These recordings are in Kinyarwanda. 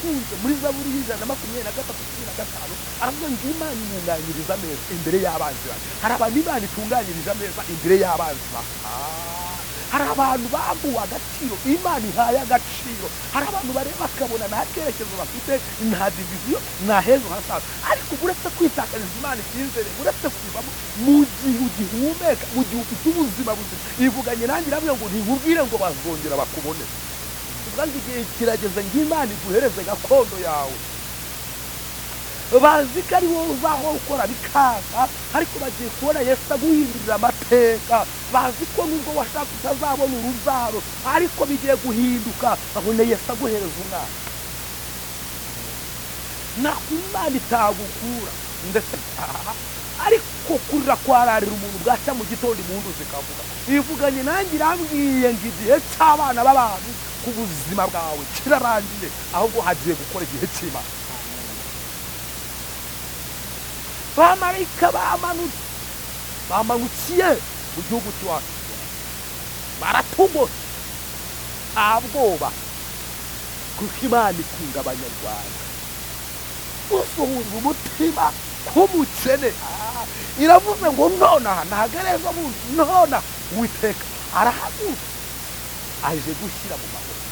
Nakunze muri Zaburi 123:15 aravuga ngo Imana intunganyiriza ameza imbere y'abanzi banjye. Hari abantu Imana itunganyirije ameza imbere y'abanzi banjye. Hari abantu bambuwe agaciro Imana ihaye agaciro. Hari abantu bareba bakabona nta cyerekezo bafite, nta diviziyo, nta hejo hazaza. Ariko uretse kwitakariza Imana icyizere, uretse kubivamo, mu gihe ugihumeka, mu gihe ufite ubuzima buzima, ivuganye nanjye iravuga ngo ntikubwire ngo bazongera bakubone. Ubwanjye igihe kirageze ngo Imana iguhereze gakondo yawe. Bazi ko ari wowe uzaho ukora bikanga, ariko bagiye kubona Yesu aguhindurira amateka. Bazi ko nubwo washaka utazabona urubyaro, ariko bigiye guhinduka, babone Yesu aguhereza umwana. Nako Imana itagukura ndetse ariko kurira kwararira umuntu bwacya mu gitondo impundu zikavuga. Ivuganye nanjye irambwiye ngo igihe cy'abana b'abantu ku buzima bwawe kirarangiye, ahubwo hagiye gukora igihe cy'Imana. Bamarayika bamanutse, bamanukiye mu gihugu cy'iwacu, baratugose nta bwoba, kuko Imana ikunda Abanyarwanda. Gusuhuza umutima k'umukene, iravuze ngo nonaha ntabwo ari ejo bundi, nonaha Uwiteka arahagurutse aje gushyira mu maboko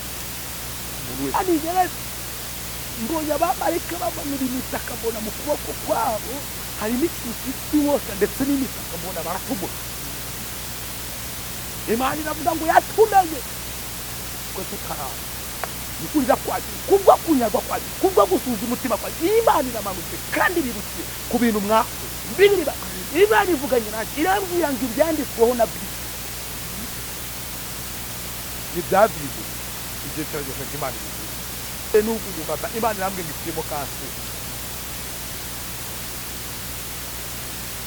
umuntu wese. Mbonye abamarayika bamanura imitaka, mbona mu kuboko kwabo harimo ikintu cyitwa inkota ndetse n'imitaka, mbona baratugose. Imana iravuga ngo yatumenye twe tutaraba. Kurira kwacu, kubwo kunyagwa kwacu, kubwo gusuza umutima kwacu, Imana iramanutse kandi birukiye ku bintu mwakoze. Mbibiri Imana ivuganye nanjye irambwira ngo ibyanditsweho na Bibiliya ntibyavize. Igihe kirageze ngo Imana ibivuge. Nuko gufata Imana irambwira ngo ifitemo kanseri.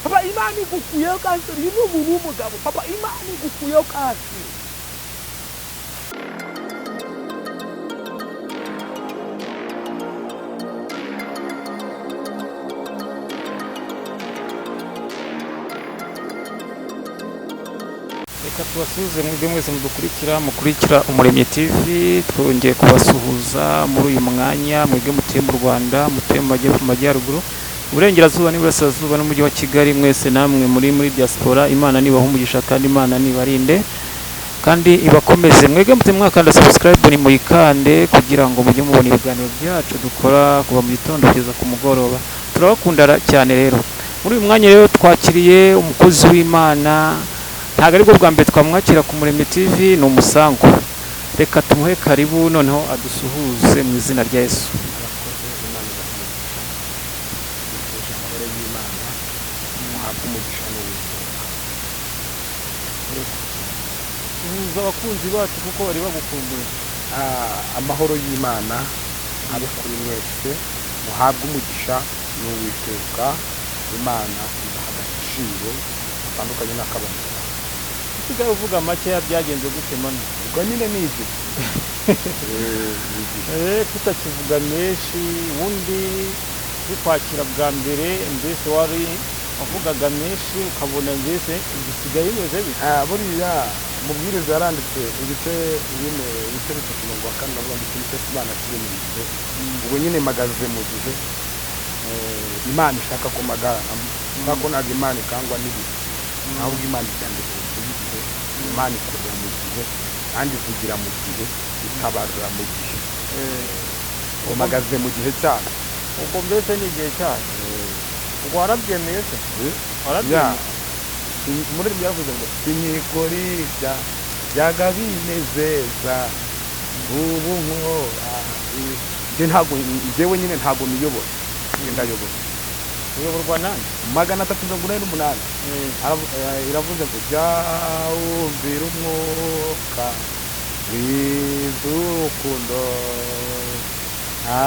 Papa, Imana igukuyeho kanseri. Uyu ni umuntu w'umugabo. Papa, Imana igukuyeho kanseri. Reka tubasuhuze mwebwe mwese mudukurikira, mukurikira Umuremyi TV. Twongeye kubasuhuza muri uyu mwanya, mwebwe mutuye mu Rwanda, mutuye mu majyepfo, mu majyaruguru, Iburengerazuba n'Iburasirazuba n'Umujyi wa Kigali, mwese namwe muri diaspora. Imana nibaha umugisha kandi Imana nibarinde kandi ibakomeze. Mwebwe mutuye mwakanda subscribe, ni muyikande kugira ngo mujye mubona ibiganiro byacu dukora kuva mu gitondo kugeza ku mugoroba. Turabakunda cyane. Rero muri uyu mwanya rero twakiriye umukozi w'Imana. Ntabwo aribwo bwa mbere twamwakira ku Muremyi TV, ni umusango. Reka tumuhe karibu noneho adusuhuze mu izina rya Yesu. Abakozi, Imana ibahe umugisha. Nifuje amahoro y'Imana, muhabwe umugisha n'Uwiteka. Suhuza abakunzi bacu kuko bari bagukumbuye. Amahoro y'Imana abe kuri mwese, muhabwe umugisha n'Uwiteka. Imana ibaha agaciro gatandukanye n'ak'abanyarwanda. Usigaye uvuga makeya, byagenze gute mano? Ubwo nyine ni igihe. Ni igihe. Tutakivuga menshi, ubundi tukwakira bwa mbere mbese wari wavugaga menshi, ukabona mbese bisigaye bimeze bite? Buriya umubwiriza yaranditse ibice nyine, ibice 3 umurongo wa 4, avuga ngo ikintu cyose Imana kiri mu gihe. Ubwo nyine mpagaze mu gihe Imana ishaka ko mpagararamo, kubera ko ntabwo Imana ikangwa n'ibihe, ahubwo Imana iryandika hejuru y'igihe. Imana ikorera mu gihe kandi ivugira mu gihe, itabarura mu gihe. Ubu mpagaze mu gihe cyayo. Ubwo mbese ni igihe cyayo. Ubwo warabyemeye se? Warabyemeye? Muri ibyo yaravuze ngo sinkikora ibya byaga binezeza, ubu nkora. Njye ntabwo, njyewe nyine ntabwo niyobora, njye ndayobora. Uyoborwa nande? 348 iravuze ngo jya wumvira umwuka w'urukundo, nta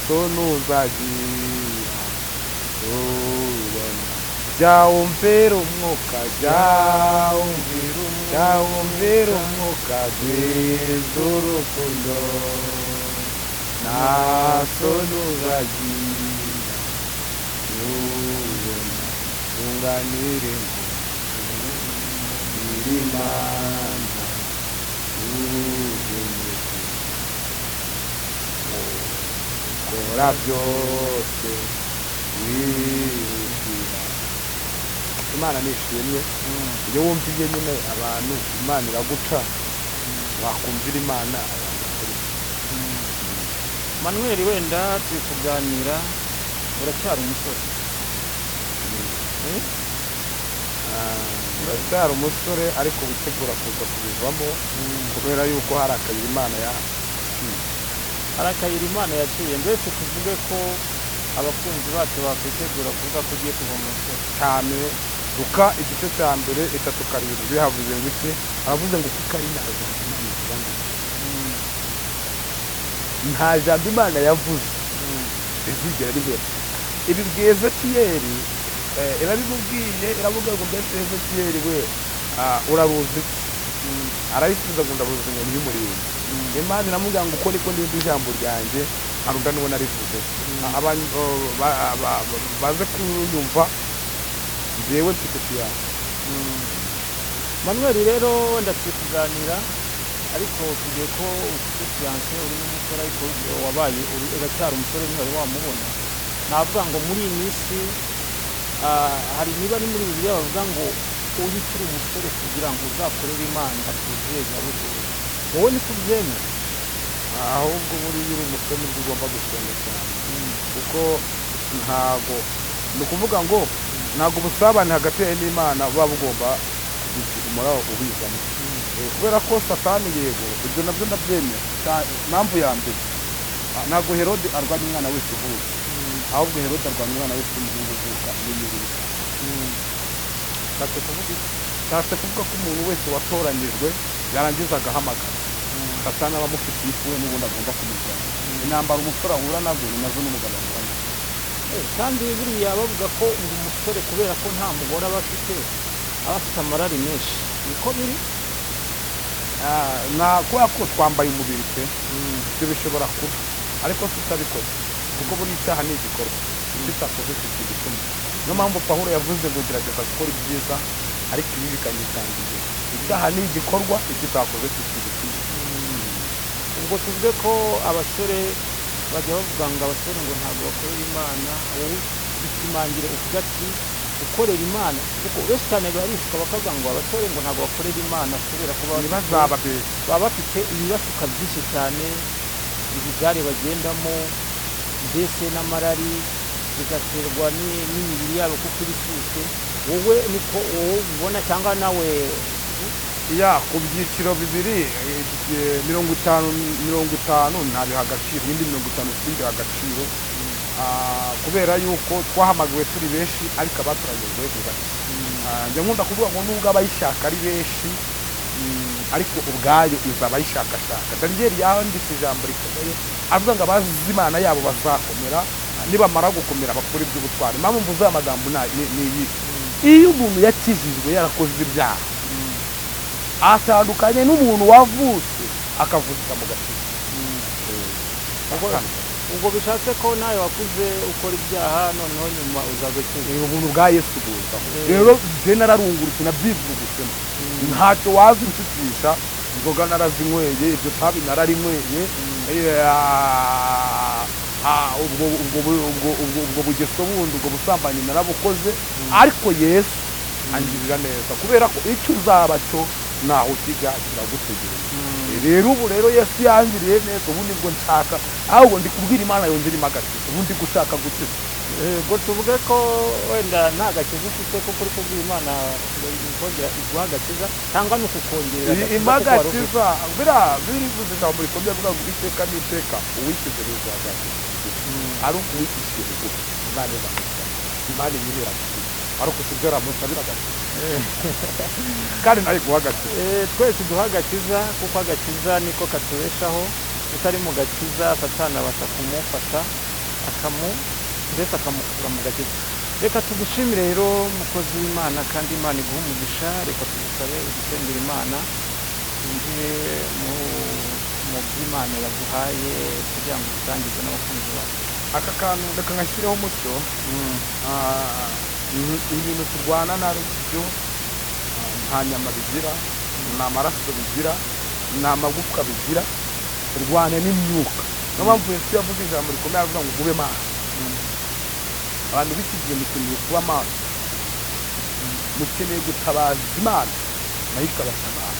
soni uzagira ubona. Jya wumvira umwuka, jya wumvira, jya wumvira umwuka w'urukundo, nta soni uzagira ubona. Tunganire Imana ugendeke. Ukora byose wihutira. Imana nishimye. Iyo wumviye nyine abantu, Imana iraguca. Wakumvira Imana, abantu bakuri. Manuel, wenda turi kuganira, uracyari umusore. Eh? Uracyari umusore, ariko witegura kuza kubivamo, kubera yuko hari akayira Imana yaciye. Hari akayira Imana yaciye. Mbese tuvuge ko abakunzi bacu bakwitegura kuvuga ko ugiye kuva mu musore? Cyane. Luka igice cya mbere 3:7 havuze ngo iki? Aravuze ngo kuko ari nta jambo Imana ivuga ngo nta jambo Imana yavuze rizigera rihera. Ibi bwiye Ezekiyeli, irabimubwiye, iravuga ngo: "Mbese Ezekiyeli we, uraruzi iki?" Arayisubiza ngo: "Ndaruzi inkoni y'umurinzi." Imana iramubwira ngo: "Uko niko ndinda ijambo ryanjye, nkarunda n'uwo narivuze." Abantu baze kunyumva, njyewe mfite fiancée. Manuel, rero wenda turi kuganira, ariko tugiye ko ufite fiancée, uri n'umusore, ariko wabaye uracyari umusore, ntiwari wamubona. Navuga ngo muri iyi minsi hari, niba ari muri Bibiliya, bavuga ngo ujye ukiri umusore kugira ngo uzakorere Imana byuzuye byabuzuye. Wowe niko ubyemera? Ahubwo buriya uri umusore nibwo ugomba gusenga cyane, kuko ntago, ni ukuvuga ngo ntabwo ubusabane hagati yawe n'Imana buba bugomba kugira ikintu umara ubizamo. Kubera ko Satani, yego, ibyo nabyo ndabyemera. Impamvu ya mbere, ntabwo Herode arwanya umwana wese uvuka, ahubwo Herode arwanya umwana wese w'umuhungu uvuka inyenyeri. Ushatse kuvuga iki? Nshatse kuvuga ko umuntu wese watoranyijwe, yarangiza agahamagara, Satani aba amufitiye ifuhe, n'ubundi agomba kumurwanya. Intambara umusore ahura nazo ni nazo n'umugabo ahura nazo. Kandi buriya bavuga ko ngo umusore, kubera ko nta mugore aba afite, aba afite amarari menshi. Niko biri? Na kubera ko twambaye umubiri pe, ibyo bishobora kuba, ariko tutabikoze, kuko buri icyaha ni igikorwa, icyo utakoze kikaba igicumuro. Niyo mpamvu Pawulo yavuze ngo: "Gerageza gukora ibyiza, ariko ibi bikanyitanga imbere." Icyaha ni igikorwa, icyo utakoze kikaba igicumuro. Ubwo tuvuge ko abasore bajya bavuga ngo abasore ngo ntabwo bakorera Imana, wowe bishimangire uvuga ati ukorera Imana, kuko benshi cyane barishuka bakavuga ngo abasore ngo ntabwo bakorera Imana kubera ko baba Ntibazababeshye. baba bafite ibibashuka byinshi cyane, ibigare bagendamo, mbese n'amarari, bigaterwa n'imibiri yabo kuko iba ishyushye. Wowe niko wowe ubibona, cyangwa nawe? Ya, ku byiciro bibiri, 50 50 ntabiha agaciro, ibindi 50 simbiha agaciro. Kubera yuko twahamagawe turi benshi, ariko abatoranyijwe ni bake. Njya nkunda kuvuga ngo nubwo abayishaka ari benshi, ariko ubwayo iza abayishakashaka. Daniyeli yanditse ijambo rikomeye, avuga ngo abazi Imana yabo bazakomera, nibamara gukomera bakora iby'ubutwari. Impamvu mvuze aya magambo ni iyi: iyo umuntu yakijijwe yarakoze ibyaha, atandukanye n'umuntu wavutse akavukira mu gakiza. Ubwo bishatse ko nawe wakuze ukora ibyaha, noneho nyuma uza gukizwa? Ubuntu bwa Yesu buzaho. Rero njye nararungurutse, nabyivurugusemo, ntacyo waza unshukisha. Inzoga narazinyweye, iryo tabi nararinyweye, ubwo bugeso bundi, ubwo busambanyi narabukoze, ariko Yesu angirira neza, kubera ko icyo uzaba cyo ntaho kijya kiragutegereje. Rero ubu rero Yesu yangiriye neza, ubu nibwo nshaka, ahubwo ndi kubwira Imana yongera imagakiza, ubu ndi gushaka gukiza. Ubwo tuvuge ko wenda nta gakiza ufite, kuko uri kubwira Imana ngo ikongera iguha agakiza, cyangwa ni ukukongerera agakiza kuko wari ufite? Imagakiza biriya birivuze ijambo rikomeye, avuga ngo iteka n'iteka uwishyize hejuru azakiza bugufi, ari uko uwicishije bugufi Imana izamukiza, Imana inyibera agakiza, ariko si byo ramusabira agakiza, kandi nawe guha agakiza. Twese duha agakiza, kuko agakiza niko katubeshaho. Utari mu gakiza, Satani abasha kumufata akamu, mbese akamukura mu gakiza. Reka tugushimire rero, mukozi w'Imana, kandi Imana iguhe umugisha. Reka tugusabe udusengera Imana, twinjire mu by'Imana yaguhaye kugira ngo ubisangize n'abakunzi bacu. Aka kantu reka nkashyireho umucyo. Ibintu turwana nabyo nta nyama bigira, nta maraso bigira, nta magufwa bigira. Turwana n'imyuka. Niyo mpamvu Yesu yavuze ijambo rikomeye, aravuga ngo mube maso. Abantu b'iki gihe mukeneye kuba maso, mukeneye gutabaza Imana nayo ikabatabara,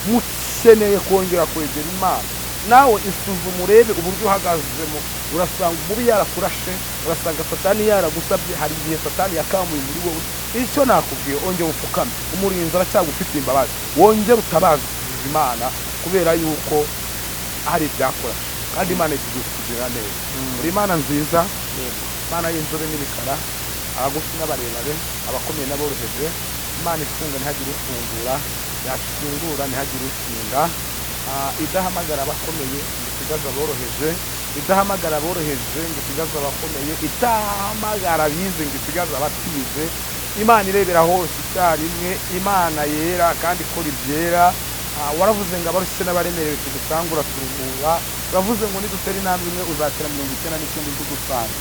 mukeneye kongera kwegera Imana. Nawe isuzume urebe uburyo uhagazemo, urasanga umubi yarakurashe, urasanga Satani yaragusabye. Hari igihe Satani yakamuye muri wowe. Icyo nakubwiye, ongera upfukame, umurinzi aracyagufitiye imbabazi, wongere utabaze Imana, kubera yuko hari ibyakurashe kandi Imana iteguye kukugirira neza. Uri Imana nziza, Imana y'inzobe n'ibikara, abagufi n'abarebare, abakomeye n'aboroheje, Imana ifunga ntihagire ufungura, yakingura ntihagire ukinga, idahamagara abakomeye ngo isigaze aboroheje, idahamagara aboroheje ngo isigaze abakomeye, idahamagara abize ngo isigaze abatize, Imana irebera hose icyarimwe, Imana yera kandi ikora ibyera. Waravuze ngo abarushye n'abaremerewe tugusangura turuhura. Uravuze ngo nidutera intambwe imwe uzatera 99 uzugusanga.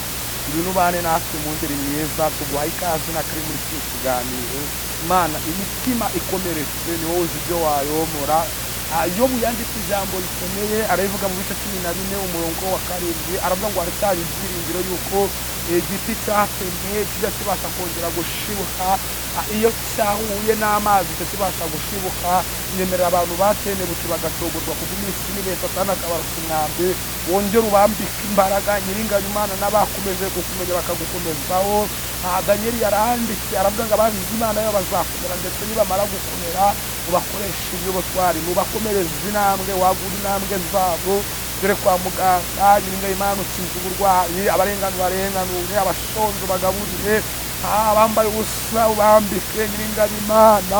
Ngwino ubane natwe mu ngeri mwiza, tuguhaye ikaze na kari muri iki kiganiro. Imana, imitima ikomeretse ni wowe uzi ibyo wayomora. Yobu yanditse ijambo rikomeye, arabivuga mu bice 14 umurongo wa 7, aravuga ngo haracyari ibyiringiro yuko igiti cyatemwe kijya kibasha kongera gushibuka, iyo cyahuye n'amazi kijya kibasha gushibuka. Nyemerera abantu batenebutse bagacogorwa kubw'iminsi n'ibihe, Satani akabarasa umwambi, wongere ubambike imbaraga. Nyiringabo Imana, n'abakomeje kukumenya bakagukomezaho. Daniyeli yaranditse aravuga ngo abazize Imana yo bazakomera, ndetse nibamara gukomera ubakoreshe iby'ubutwari, nubakomereze intambwe, wagura intambwe zabo. Dore kwa muganga, Nyiringabo Imana, ukiza uburwayi, abarengana ubarenganure, abashonje bagaburire, abambaye ubusa ubambike. Nyiringabo Imana,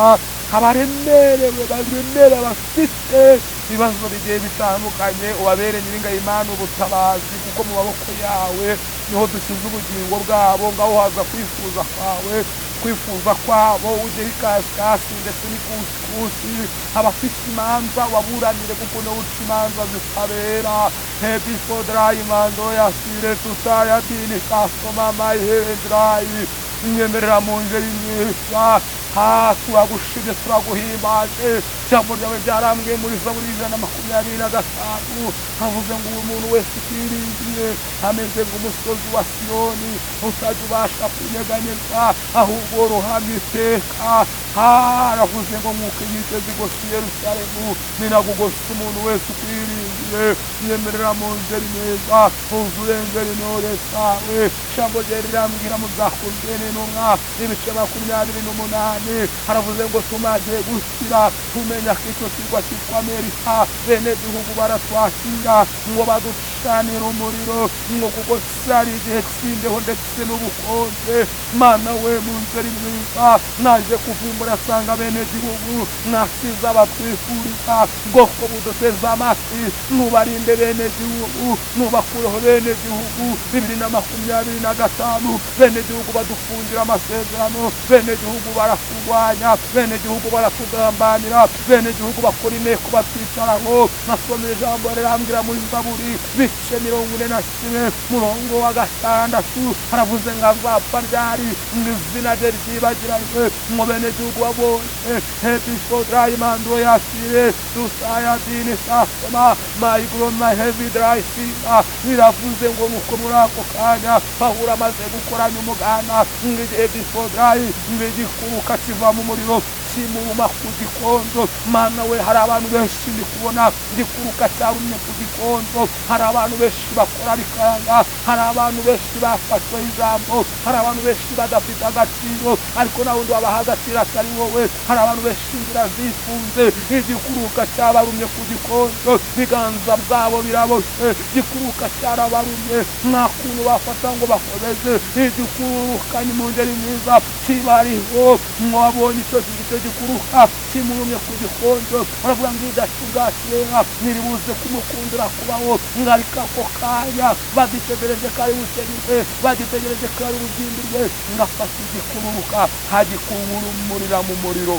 abaremerewe baremere, abafite ibibazo bigiye bitandukanye ubabere Nyiringabo Imana ubutabazi, kuko mu maboko yawe niho dushyize ubugingo bwabo. Ngaho haza kwifuza kwawe, kwifuza kwabo ujye ikasikasi ndetse n'ikusikusi. Abafite imanza waburanire, kuko niwe uca imanza zitabera. Hebifodarayi mando yasire tutaya dini kasoma mayiheredarayi. Nyemerera mu ngeri mwiza, turagushimye, turaguhimbaje. Ijambo ryawe ryarambwiye muri Zaburi 125, havuze ngo uwo muntu wese utiringiye ameze nk'umusozi wa Siyoni utajya ubasha kunyeganyeza, ahubwo ruhamye iteka. Aravuze ngo nk'uko inkike zigose Yerusalemu, ni nako ugose umuntu wese ukwiringiye. Nyemerera mu ngeri mwiza, uzurengera intore zawe. Ijambo rye rirambwira mu Byakozwe n'Intumwa ibice 28, haravuze ngo tumaze gukira tumenya ko icyo kirwa cyitwa Amerika, bene gihugu baratwakira ngo baducanire umuriro, ngo kuko cyari igihe cy'imbeho ndetse n'ubukonje. Mana we, mu nzeri mwiza, naje kuvumbura asanga bene gihugu nasiza batwifuriza, bwoko buduteze amatwi, nubarinde bene gihugu, nubakureho bene gihugu. 2025 bene gihugu badufungira amasezerano, bene gihugu baraturwanya, bene gihugu baratugambanira, bene gihugu bakora inteko batwicaraho. Nasomye ijambo rirambwira muri Zaburi bice 41 murongo wa 6, haravuze ngo azapfa ryari ngo izina rye ryibagiranywe, ngo bene gihugu babonye hebifodarayi mando yasire dusaya dini sasoma mayigro mahevi drayisina. Biravuze ngo nuko muri ako kanya Pawulo amaze gukoranya umuganda, ngo ebifodarayi ngo igikuruka kiva mu muriro kimuma ku gikonjo. Mana we, hari abantu benshi ndi kubona igikuruka cyarumye ku gikonjo, hari abantu benshi bakora bikanga, hari abantu benshi bafashwe ijambo, hari abantu benshi badafite agaciro, ariko nawe wundi wabaha agaciro atari wowe. Hari abantu benshi inzira zifunze, igikuruka cyabarumye ku gikonjo, ibiganza byabo biraboshye, igikuruka cyarabarumye, nta kuntu bafata ngo bakomeze. Igikuruka ni mu ngeri mwiza kibariho, mwabonye icyo gikuruka kimurumye ku gikonjo, baravuga ngo idacu bwakera ntiribuze kumukundira kubaho. Ngarika ako kanya bagitegereje ko ari bukenyerwe, bagitegereje ko ari bubyimbirwe, ngafata igikuruka hagikurumurira mu muriro.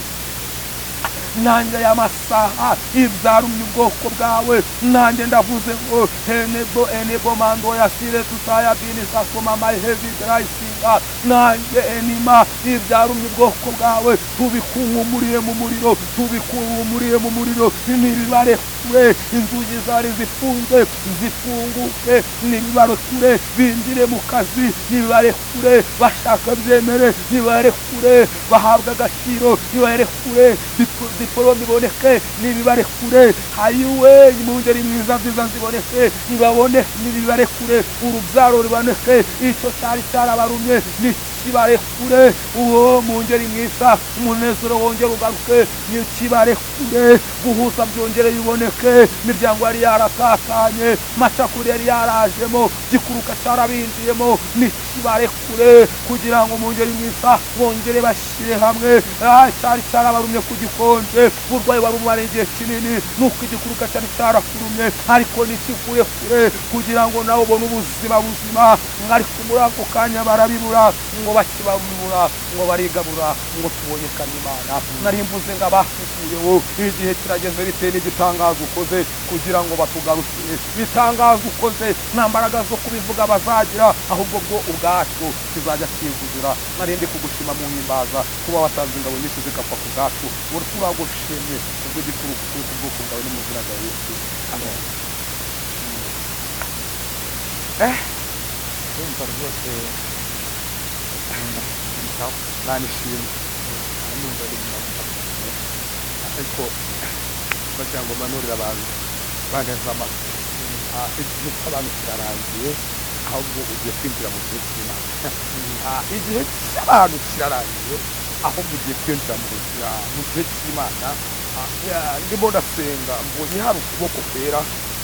Nanjye aya masaha ibyarumye ubwoko bwawe, nanjye ndavuze ngo enebo enebo mando yasire tutaya bini sasoma my heavy drayisina. Nanjye enima ibyarumye ubwoko bwawe tubikunkumuriye mu muriro, tubikunkumuriye mu muriro, ntibibarekure. nibibarekure, inzugi zari zifunze zifunguke, nibibarekure binjire mu kazi, nibibarekure bashaka byemere, nibibarekure bahabwa agaciro, nibibarekure diporome iboneke, nibibarekure hayiwe mu ngeri mwiza nziza ziboneke, nibabone, nibibarekure urubyaro ruboneke, icyo cyari cyarabarumye nikibarekure, uwo mu ngeri mwiza umunezero wongere ugaruke, nikibarekure guhuza byongere biboneke, imiryango yari yaratatanye, macakuri yari yarajemo, gikuruka cyarabinjiyemo, nikibarekure kugira ngo mu ngeri mwiza bongere bashyire hamwe. Cyari cyarabarumye ku gikonje, uburwayi wari umara igihe kinini, nuko igikuruka cyari cyarakurumye, ariko nikikurekure kugira ngo nawe ubone ubuzima buzima. Ariko muri ako kanya barabibura, ngo bakibabura, ngo barigabura, ngo tubonye Imana. Nari mvuze ngo abatukuyeho igihe kirageze bitewe n'igitangazo ukoze kugira ngo batugarukire. Ibitangazo ukoze nta mbaraga zo kubivuga bazagira, ahubwo bwo ubwacu kizajya kivugira. Nari ndi kugushima mu himbaza kuba watanze ingabo nyinshi zigapfa ku bwacu. Turagushimye kubwo igikuru ku bwoko bwawe no mu izina rya Yesu. Amen. Ndumva rwose nanishimye, ndumva ari mu mavuta, ariko bagira ngo manurire abantu baneze amatwi. Igihe cy'abantu kirarangiye, ahubwo ugiye kwinjira mu gihe cy'Imana. Igihe cy'abantu kirarangiye, ahubwo ugiye kwinjira mu gihe cy'Imana. Ndimo ndasenga mbonye hari ukuboko kwera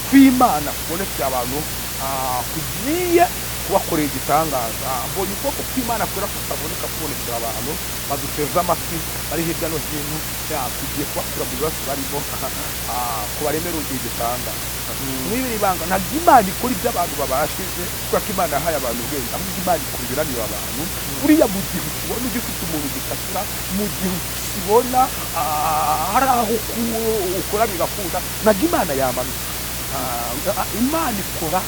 kw'Imana kubonekeye abantu, kugiye kubakorera igitangaza. Mbonye ukuboko kw'Imana kwera kutaboneka kubonekera abantu baduteze amatwi bari hirya no hino, tugiye kubakura mu bibazo barimo, kubaremera igitangaza. Mwibiri ibanga, ntabwo Imana ikora ibyo abantu babashije, kubera ko Imana yahaye abantu ubwenge, ahubwo Imana ikora ibiraniye abantu. Buriya mu gihe ukibona ugifite umuntu ugitakira, mu gihe ukibona hari aho ukora bigakunda, ntabwo Imana yamanuka. Imana ikora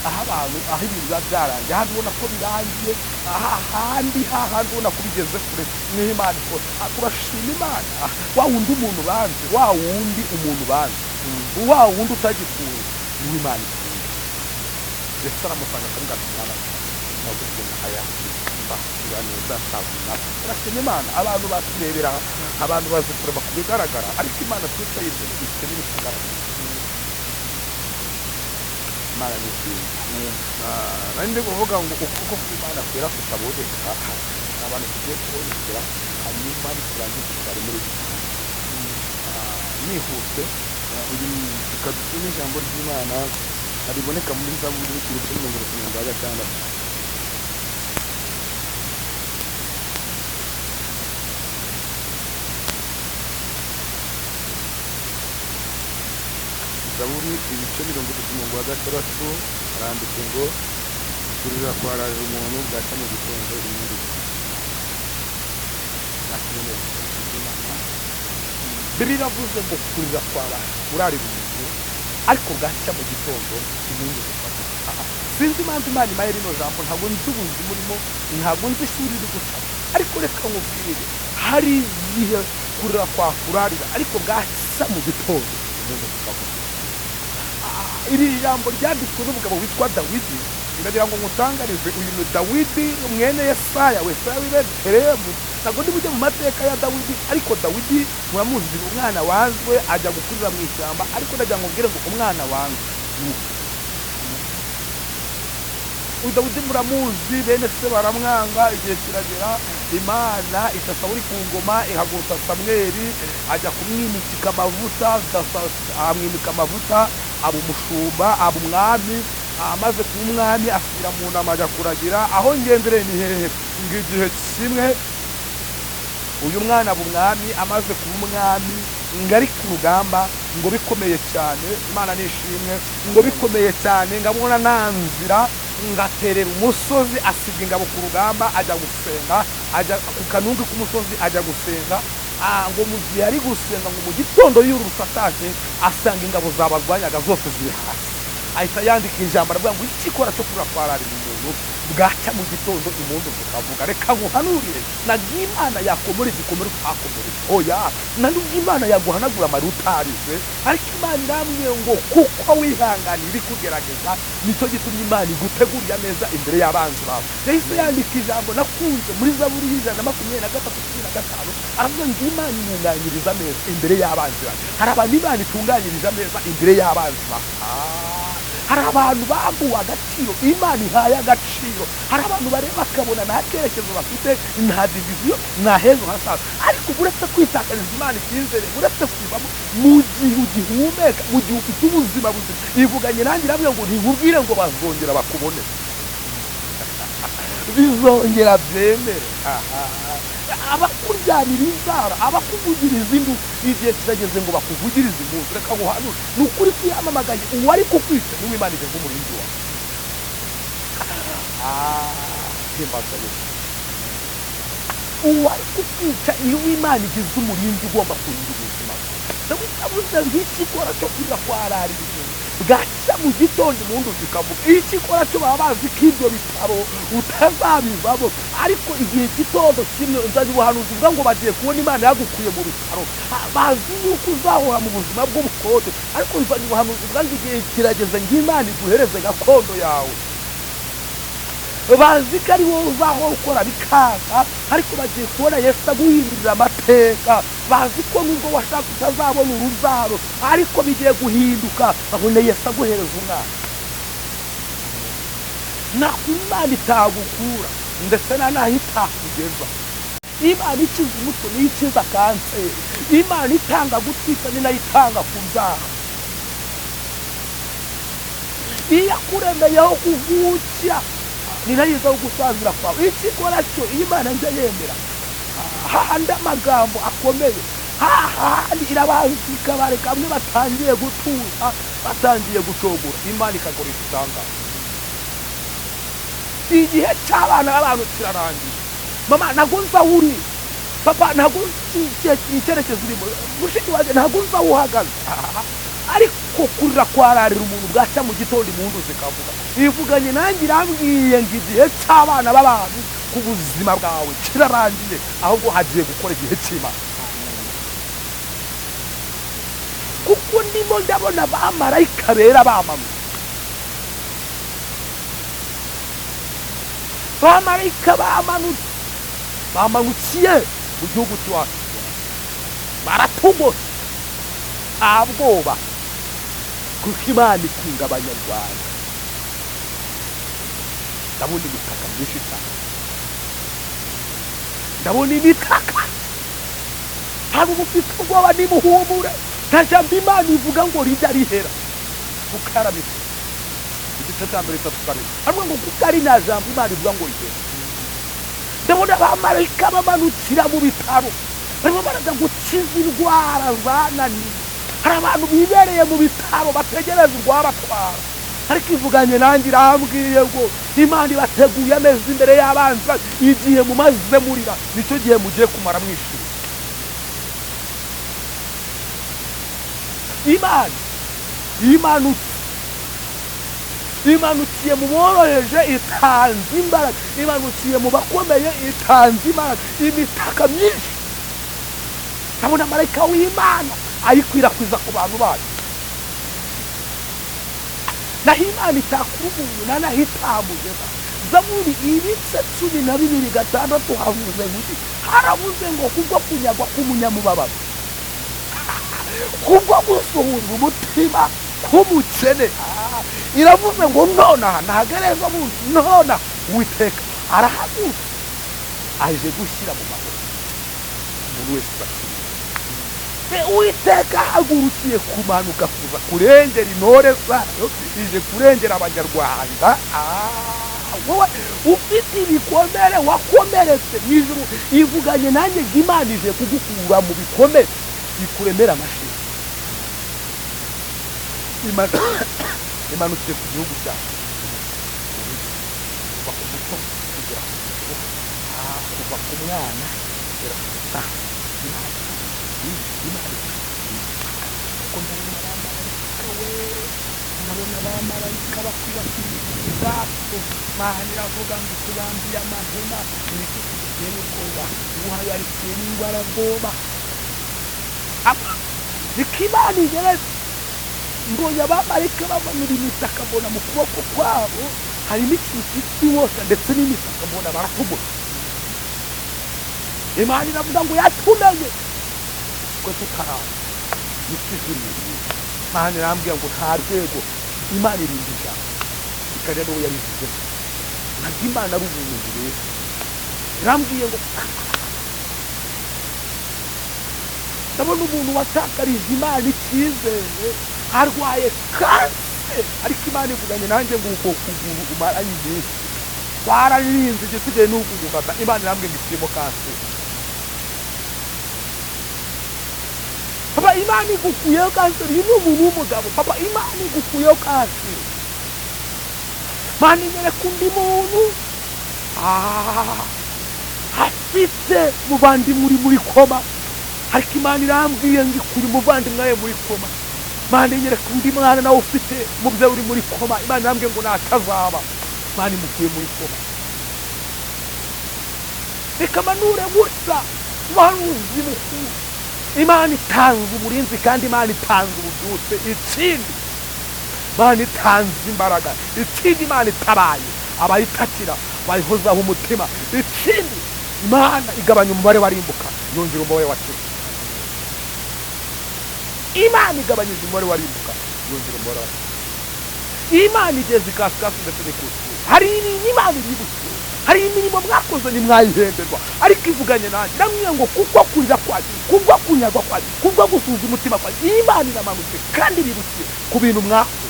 aho abantu, aho ibintu biba byarangiye, ahandi ubona ko birangiye, ahandi hahandi ubona ko bigeze kure, niho Imana ikora. Turashima Imana. Wa wundi umuntu banze, wa wundi umuntu banze, wa wundi utagikunze, niwe Imana ikunda. Yesu aramusanga akavuga ati mwana ndagukunda, aya mbakira neza ntabwo. Turashima Imana. Abantu baturebera, abantu bazi kureba ku bigaragara, ariko Imana twicaye imbere ifite n'ibitagaragara. Imana ni nziza. Nari ndi kuvuga ngo ukuboko kw'Imana kwera kutaboneka, abantu tugiye kubonekera, hanyuma niturangiza tubaremere igitangaza. Nihuse Reka dusome ijambo ry'Imana riboneka muri Zaburi ibice 36. Zaburi ibice 36 haranditse ngo kurira kwaraje umuntu bwacya mu gitondo impundu. Bibiliya iravuze ngo kurira kwaraje urarira umuntu, ariko bwacya mu gitondo impundu zikavuga. Sinzi impamvu Imana imaye rino jambo, ntabwo nzi ubuzima urimo, ntabwo nzi ishuri iri gucamo, ariko reka nkubwire, hari igihe kurira kwakurarira, ariko bwacya mu gitondo impundu zikavuga. Iri jambo ryanditswe n'umugabo witwa Dawidi. Ndagira ngo ngutangarize, uyu ni Dawidi mwene Yesaya, Yesaya w'i Betelehemu. Ntabwo ndi bujye mu mateka ya Dawidi, ariko Dawidi muramuzi, umwana wanzwe ajya gukurira mu ishyamba, ariko ndagira ngo mbwire ngo umwana wanzwe uyu Dawidi muramuzi, bene se baramwanga, igihe kiragera Imana ica Sawuli ku ngoma, ihagurutsa Samweli ajya kumwimikika amavuta, amwimika amavuta aba umushumba, aba umwami. Amaze kuba umwami asubira mu nama ajya kuragira. Aho ngendereye ni hehe? Ngo igihe kimwe uyu mwana aba umwami, amaze kuba umwami ngo ari ku rugamba, ngo bikomeye cyane, Imana nishimwe, ngo bikomeye cyane, ngo abona nta nzira, ngaterera umusozi, asiga ingabo ku rugamba ajya gusenga, ajya ku kanungu k'umusozi ajya gusenga. Ngo mu gihe ari gusenga, ngo mu gitondo yurutse atashye, asanga ingabo zabarwanyaga zose ziri hasi. Ahita yandika ijambo aravuga ngo ikikora cyo kurira kwararira umuntu bwacya mu gitondo impundu zikavuga. Reka nkuhanurire, nabwo Imana yakomora igikomere utakomeretse, oya, nubwo Imana yaguhanagura amarira utarize, ariko Imana irambwiye ngo kuko wihanganiye ibikugerageza, nicyo gitumye Imana iguteguriye ameza imbere y'abanzi bawe. Yahise yandika ijambo nakunze muri Zaburi y'123:15, aravuga ngo Imana intunganyiriza ameza imbere y'abanzi bawe. Hari abantu Imana itunganyirije ameza imbere y'abanzi bawe. Hari abantu bambuwe agaciro Imana ihaye agaciro. Hari abantu bareba bakabona nta cyerekezo bafite, nta diviziyo, nta h'ejo hazaza, ariko uretse kwitakariza Imana icyizere, uretse kwivamo mu gihe ugihumeka, mu gihe ufite ubuzima buzima, ivuganye nanjye irambwira ngo ntikubwire ngo bazongera bakubone, bizongera byemere. Abakuryanira inzara, abakuvugiriza induru, igihe kirageze ngo bakuvugirize impundu. Reka nguhanure, ni ukuri kwiyamamagaye, uwari kukwica niwe Imana igeze umurinzi wawe. Himbaza Yesu. Uwari kukwica niwe Imana igize umurinzi ugomba kurinda ubuzima bwawe. Dawidi avuze ngo ikikora cyo kurira kwararira umuntu bwacya mu gitondo impundu zikavuga. Ikikora cyo baba bazi ko ibyo bitaro utazabivamo, ariko igihe gitondo kimwe nzanye ubuhanuzi buvuga ngo bagiye kubona Imana yagukuye mu bitaro, bazi yuko uzahora mu buzima bw'ubukode, ariko nzanye ubuhanuzi buvuga ngo igihe kirageze ngo Imana iguhereze gakondo yawe. Bazi ko ari wowe uzahora ukora bikanga, ariko bagiye kubona Yesu aguhindurira amateka. Bazi ko nubwo washaka utazabona urubyaro, ariko bigiye guhinduka, babone Yesu aguhereza umwana. Nako Imana itagukura ndetse na naho itakugeza. Imana ikiza umutwe niyo ikiza kanseri, Imana itanga gutwita ni nayo itanga kubyara. Iyo akuremeyeho kuvukira ni nayo iza gusazira kwawe. Ikikora cyo Imana njya yemera hahandi amagambo akomeye, hahandi irabanza ikabareka bamwe batangiye gutuza, batangiye gucogora, Imana ikakora igitangaza. Igihe cy'abana b'abantu kirarangiye. Mama ntabwo nzi aho uri, papa ntabwo nzi icyerekezo urimo, mushiki wanjye ntabwo nzi aho uhagaze, ariko kurira kwararira umuntu bwacya mu gitondo impundu zikavuga. Ivuganye nanjye irambwiye ngo igihe cy'abana b'abantu ku buzima bwawe kirarangiye, ahubwo hagiye gukora igihe cy'Imana. Kuko ndimo ndabona abamarayika bera bamanutse, abamarayika bamanutse, bamanukiye mu gihugu cyacu, baratugose nta bwoba, kuko Imana ikunda Abanyarwanda. Ndabona imitaka myinshi cyane, ndabona imitaka. Hari ubufite ubwoba, nimuhumure, nta jambo Imana ivuga ngo rijya rihera. Kukarabika igice cya mbere 3:7, aravuga ngo kuko ari nta jambo Imana ivuga ngo rihera. Ndabona abamarayika bamanukira mu bitaro, barimo baraza gukiza indwara zananiye. Hari abantu bibereye mu bitaro bategereza urwabatwara, ariko ivuganye nanjye irambwiye ngo Imana ibateguye ameza imbere y'abanzi. Igihe mumaze murira nicyo gihe mugiye kumara mwishimye. Imana imanukiye mu boroheje itanze imbaraga, imanukiye mu bakomeye itanze imbaraga. Imitaka myinshi ndabona marayika w'Imana ayikwirakwiza ku bantu bayo. Naho Imana itakura umuntu na naho itamugeza. Zaburi ibice 12:6 havuze ngo haravuze ngo kubwo kunyagwa k'umunyamubabaro, kubwo gusuhuza umutima k'umukene. Iravuze ngo nonaha ntagereza munsi, nona Uwiteka arahagurutse aje gushyira mu mahoro umuntu wese bakiri. Uwiteka ahagurukiye kumanuka kuza kurengera intore zayo, ije kurengera Abanyarwanda. Wowe ufite ibikomere wakomeretse mu ijuru, ivuganye nanjye ngo Imana ije kugukura mu bikomere ikuremera amashimwe. Imanukiye ku gihugu cyacu, kuva ku muto kugera ku mukuru, kuva ku mwana kugera ku musaza. Imana kuko ndabona abamarayika we Ndabona abamarayika bakwirakwira ubwato. Imana iravuga ngo ikubambiye amahema, ibiti biteye ubwoba, uhagarikiwe n'ingwarabwoba. Niko Imana igeretse. Mbonye abamarayika bamanura imitaka, mbona mu kuboko kwabo harimo ikintu cyitwa inkota ndetse n'imitaka, mbona baratugura. Imana iravuga ngo yatumenye twe tutaraza, niko ijwi rivuga. Imana irambwira ngo nta rwego. Imana irinda ijambo ikarira n'uwo yarivuze. Ntabwo Imana ari umuntu rero. Irambwiye ngo ndabona umuntu watakarije Imana icyizere, arwaye kanseri, ariko Imana ivuganye nanjye ngo uko kuguru umaranye iminsi twararinze, igisigaye ni ukugukata. Imana irambwiye ngo ikirimo kanseri. Papa, Imana igukuyeho kanseri. Uyu ni umuntu w'umugabo. Papa, Imana igukuyeho kanseri. Imana inyereka undi muntu afite umuvandimwe uri muri koma, ariko Imana irambwiye ngo ikure umuvandimwe wawe muri koma. Imana inyereka undi mwana nawe ufite umubyeyi uri muri koma. Imana irambwiye ngo ntacazaba. Imana imukuye muri koma. Reka manure gutya umuhanuzi mukuru. Imana itanze uburinzi kandi Imana itanze ububyutse. Ikindi Imana itanze imbaraga. Ikindi Imana itabaye abayitakira bayihozaho umutima. Ikindi Imana igabanya umubare warimbuka, yongera umubare wakira. Imana igabanyije umubare warimbuka, yongera umubare wakira. Imana igeze ikasikasi ndetse n'ikusi. Hari Imana iributse, hari imirimo mwakoze ntimwayihemberwa, ariko ivuganye nanjye iramubwira ngo kubwo kurira kwanyu, kubwo kunyagwa kwanyu, kubwo gusuza umutima kwanyu, Imana iramanutse kandi iribukiye ku bintu mwakoze.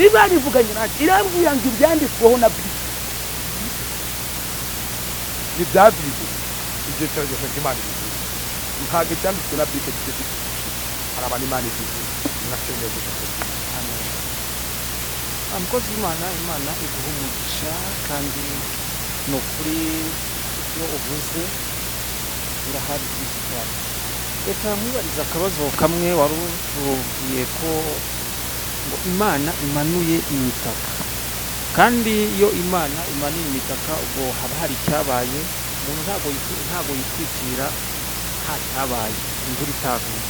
Imana ivuganye nanjye irambwira ngo ibyanditsweho na Bibiliya ntibyabyibuze. Igihe kirageze ngo Imana ibivuze. Ntabwo icyanditswe na Bibiliya kijya gifite. Hari abantu Imana ivuze mwakemeye gusa. Umukozi w'Imana, Imana iguha umugisha, kandi ni ukuri ibyo uvuze birahari byinshi cyane. Reka nkwibarize akabazo kamwe. Wari utubwiye ko ngo Imana imanuye imitaka, kandi iyo Imana imanuye imitaka ubwo haba hari icyabaye. Umuntu ntabwo yitwikira nta cyabaye, imvura itaguye.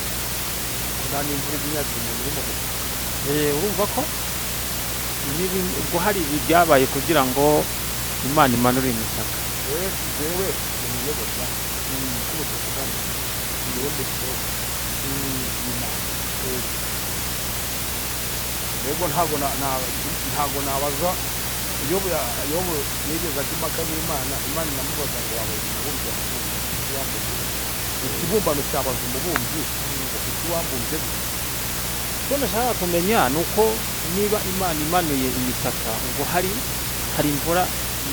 Nta n'imvura ibinyagiye umuntu uri mu butaka. Urumva ko ubwo hari ibi byabaye kugira ngo Imana imanure imitaka. Jewe umuyobozi w'ubutaka niwe musozi y'Imana. Yego, ntabwo nabaza Yobu yigeze ajya impaka n'Imana. Imana inamubaza ngo wabaza umubumbyi wambumbye ikibumbano cyabaza umubumbyi ufite uwambumbye. Icyo nashaka kumenya ni uko niba Imana imanuye imitaka ubwo hari imvura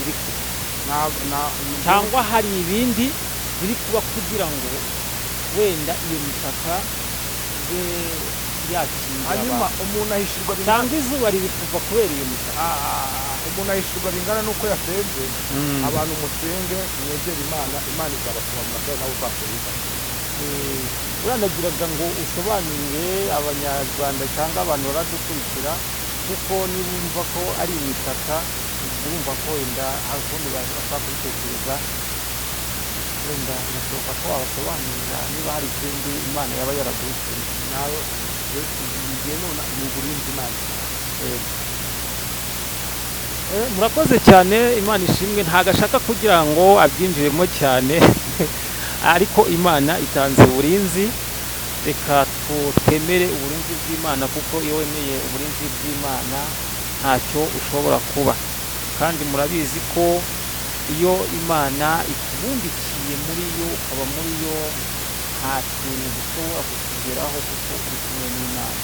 iri kuba, cyangwa hari ibindi biri kuba kugira ngo wenda iyo mitaka ibe yakingira. Hanyuma umuntu ahishirwa cyangwa izuba riri kuva kubera iyo mitaka. Umuntu ahishirwa bingana n'uko yasenze. Abantu musenge mwegere Imana, Imana izabasoma mu masaha nawe uzasenga. Uranagiraga ngo usobanurire abanyarwanda cyangwa abantu baradukurikira, kuko nibumva ko ari imitaka urumva ko wenda hari ukundi bashobora kubitekereza. Wenda birashoboka ko wabasobanurira niba hari ikindi Imana yaba yaraguhitiyemo. Nawe ni uburinzi Imana. Murakoze cyane, Imana ishimwe. Ntabwo ashaka kugira ngo abyinjiremo cyane ariko Imana itanze uburinzi. Reka twemere uburinzi bw'Imana, kuko iyo wemeye uburinzi bw'Imana ntacyo ushobora kuba. Kandi murabizi ko iyo Imana ikubundikiye muri yo, ukaba muri yo, nta kintu gishobora kukugeraho kuko uri kumwe n'Imana.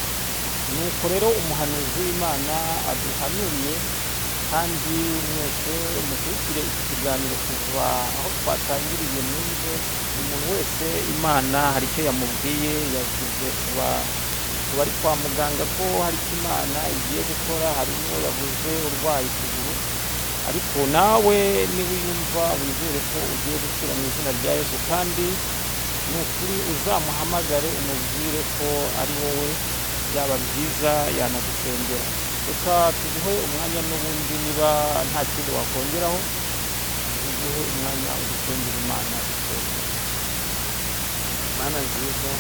Nuko rero umuhanuzi w'Imana aduhanuriye, kandi mwese mukurikire iki kiganiro kuva aho twatangiriye, mwumve umuntu wese Imana hari icyo yamubwiye. Yavuze ku bari kwa muganga ko hari icyo Imana igiye gukora, harimo yavuze urwaye ukuguru, ariko nawe niwiyumva wizere ko ugiye gukira mu izina rya Yesu. Kandi ni ukuri uzamuhamagare umubwire ko ari wowe Byaba byiza yanagusengera. Reka tuguhe umwanya n'ubundi, niba nta kindi wakongeraho, tuguhe umwanya udusengera Imana dusoze. Imana nziza,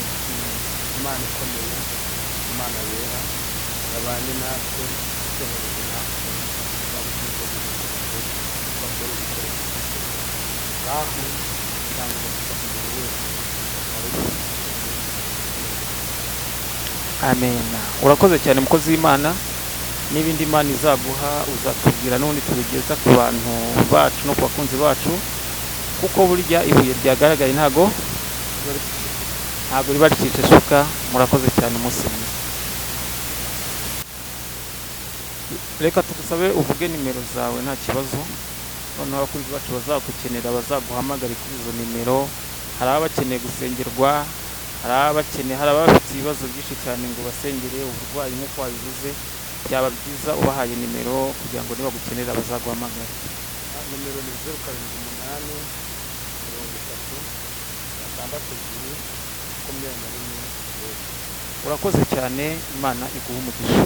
Imana ikomeye, Imana yera yabanye natwe, ikomereje natwe, bagutuze ngo bakore ibikoresho byose ngaho cyangwa umugisha ku muntu wese wari uri. Amen. Urakoze cyane, mukozi w'Imana. N'ibindi Imana izaguha uzatubwira, n'ubundi tubigeza ku bantu bacu no ku bakunzi bacu, kuko burya ibuye ryagaragaye ntago riba rikica isuka. Murakoze cyane, umunsi mwiza. Reka tugusabe uvuge nimero zawe, nta kibazo. Noneho abakunzi bacu bazagukenera bazaguhamagare kuri izo nimero. Hari ababa bakeneye gusengerwa, hari abakeneye, hari abafite ibibazo byinshi cyane ngo basengere uburwayi nk'uko wabivuze. Byaba byiza ubahaye nimero kugira ngo nibagukenera bazaguhamagare. Nimero ni 07830621 0. Urakoze cyane, Imana iguhe umugisha.